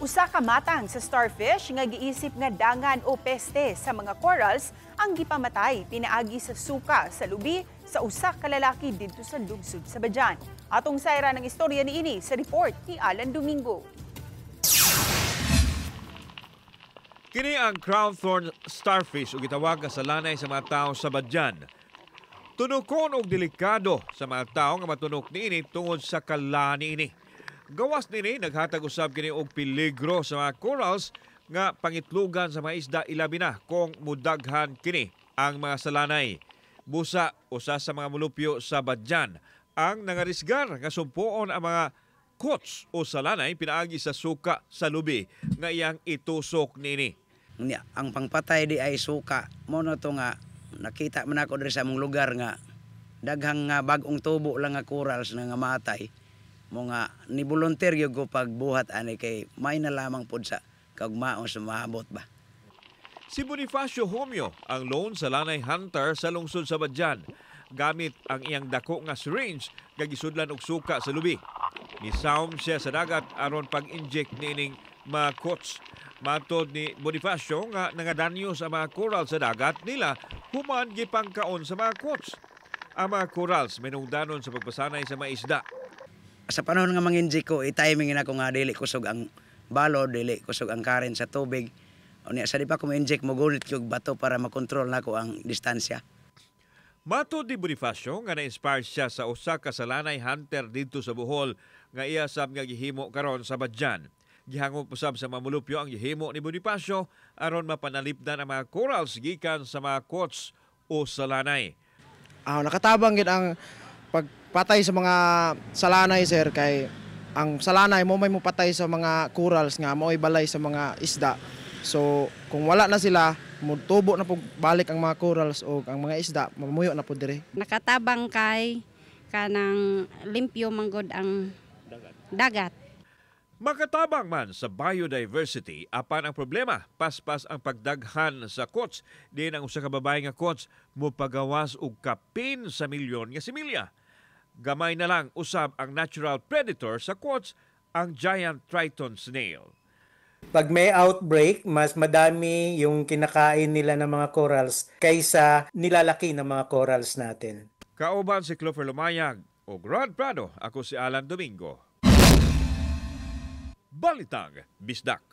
Usa ka matang sa starfish nga giisip nga dangan o peste sa mga corals ang gipamatay pinaagi sa suka sa lubi sa usa ka lalaki didto sa lungsod sa Badian. Atong sayran ang istorya niini sa report ni Alan Domingo. Kini ang crown thorn starfish o gitawag nga salanay sa mga tao sa Badian. Tunukon og delikado sa mga tao nga matunok niini tungod sa kala niini. Gawas nini, naghatag usab kini og peligro sa mga corals nga pangitlugan sa mga isda, ilabi na kung mudaghan kini ang mga salanay. Busa usa sa mga mulupyo sa Badian ang nangarisgar nga sumpoon ang mga kots o salanay pinaagi sa suka sa lubi nga iyang itusok nini. Unya, ang pangpatay di ay suka. Mo na to nga nakita man ako diri sa among lugar nga daghang nga bag-ong tubo lang nga corals na nga matay. Mo nga ni volunteer gyud ko pagbuhat ani kay may na lamang pod sa kaugmaon sa maabot ba. Si Bonifacio Homio ang lone salanay hunter sa lungsod sa Badian. Gamit ang iyang dako nga syringe nga gisudlan og suka sa lubi. Nisawm siya sa dagat aron pag-inject niining mga kots. Matod ni Bonifacio nga nangadanyo sa mga coral sa dagat nila human gipangkaon sa mga kots. Ang mga corals minungdanon sa pagpasanay sa mga isda. Sa panahon nga mang-inject ko, i-timing na ko nga dili kusog ang balod, dili kusog ang current sa tubig. Unya sa di pa ko ma-inject, mogunit ko og bato para makontrol nako ang distansya. Matod ni Bonifacio nga na-inspire siya sa usa ka salanay hunter didto sa Bohol nga iya sab nga gihimo karon sa Badian. Gihangop usab sa mamulupyo ang gihimo ni Bonifacio aron mapanalipdan ang mga corals gikan sa mga kots o salanay. Nakatabang gid ang pagpatay sa mga salanay, sir, kay ang salanay mo may mopatay sa mga corals nga mao'y balay sa mga isda. So kung wala na sila, mutubo na pug balik ang mga corals o ang mga isda mamuyo na pud diri. Nakatabang kay kanang limpyo manggod ang dagat. Makatabang man sa biodiversity apan ang problema paspas ang pagdaghan sa kots din ang usa ka babae nga kots mopagawas og kapin sa milyon nga similya. Gamay na lang usab ang natural predator sa kots, ang giant triton snail. Pag may outbreak, mas madami yung kinakain nila ng mga corals kaysa nilalaki ng mga corals natin. Kauban si Clover Lumayag o Rod Prado, ako si Alan Domingo. Balitang Bisdak.